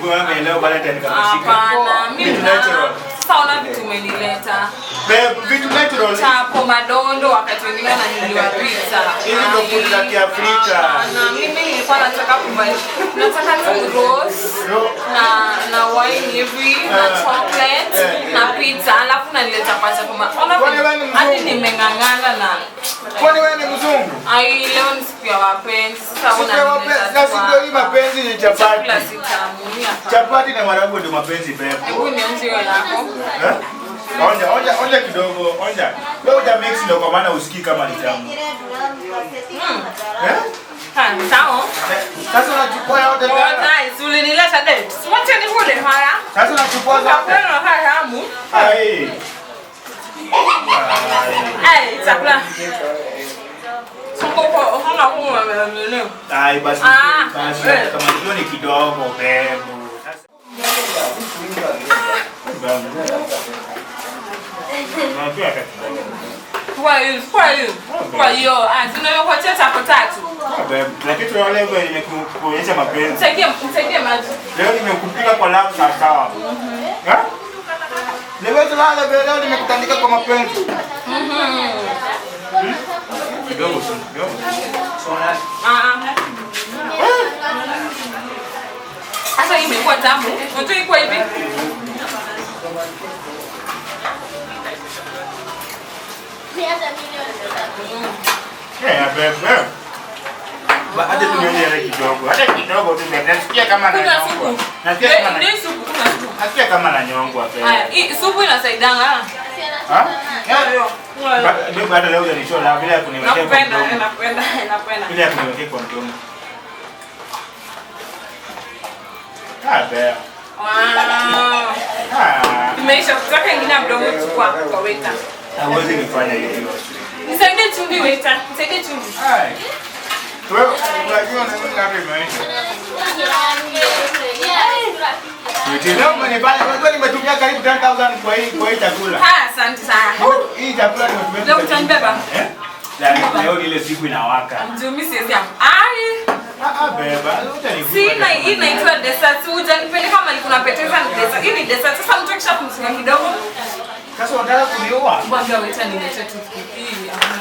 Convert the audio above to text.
Wewe leo Valentine kameshika. Hapana, mimi Vitu natural. Sasa ona vitu umenileta. Babe, vitu natural. Chapo madondo wakati wengine wananiliwa pizza. Hizi ndio food za Kiafrika. Hapana, mimi nilikuwa nataka kubali. Nataka tu rose na wine hivi na chocolate na pizza alafu naleta kwa chapo. Ona Kwani wewe ni hadi mzungu? Nimeng'ang'ana na Kwani wewe ni mzungu? Ai, leo ni siku ya wapenzi. Sasa Siku ya wapenzi, na siku hii mapenzi ni chapati. Chakula si tamu, mimi hapana. Chapati na maharagwe ndio mapenzi, babe. Hebu nionje hiyo yako. Eh? Onja, onja, onja kidogo, onja. Wewe uta mix ndio kwa maana usikii kama ni tamu. Eh? Ha, sawa. Sasa unachukua yote Oh, tena. nice. Ulinileta date. Wacha nikule haya. Sasa unachukua zote. Chakula haramu. Ai. Ai, chakula. Soko kwa hana kuma mbele. Ai, basi Ah, basi eh. kama hiyo ni kidogo, babe. Kwa hiyo, kwa hiyo. Kwa hiyo, ah, tunayokuachia chako tatu. Lakini tunaona leo nimekuonyesha mapenzi. Msaidie, msaidie maji. Leo nimekupika kwa love sawa sawa. Eh? Leo tulala leo nimekutandika kwa mapenzi. Kidogo tu, kidogo. Ah. Sasa hii imekuwa tamu. Unajua iko hivi? Eh, babe. Hata tunyonya ile kidogo. Hata kidogo tu babe. Nasikia kama Kuna nanyongwa. supu. Nasikia kama Ndio supu, kuna supu. Nasikia kama nanyongwa babe. Haya, hii supu inasaidanga. Ha? Babe, hata leo hujanishow love bila ya kuniwekea kwa Nakupenda, mdomo. nakupenda, nakupenda. Bila ya kuniwekea kwa mdomo. Ah, babe. Wow. Ah. Imeisha kutoka ingine ya mdomo chukua kwa waiter. Hauwezi nifanya hivyo. Nisaidie chumvi waiter, nisaidie chumvi. Ai. Wewe unajua na mimi hata imeisha. Leo umenifanya, unajua nimetumia karibu 10,000 kwa hii chakula. Ha, asante sana. Hii chakula nimetumia. Leo utanibeba? Eh? La, leo ni ile siku inawaka. Juu mimi siwezi hapo. Ai, Ah ah, beba, utanikupa. sina hii inaitwa dessert. Hujanipeleka kama kuna peteza ni dessert. Hii ni dessert. Sasa mtu akishapumzika kidogo, Sasa unataka kuniua? mwambie waiter niletee toothpick. Hii hakuna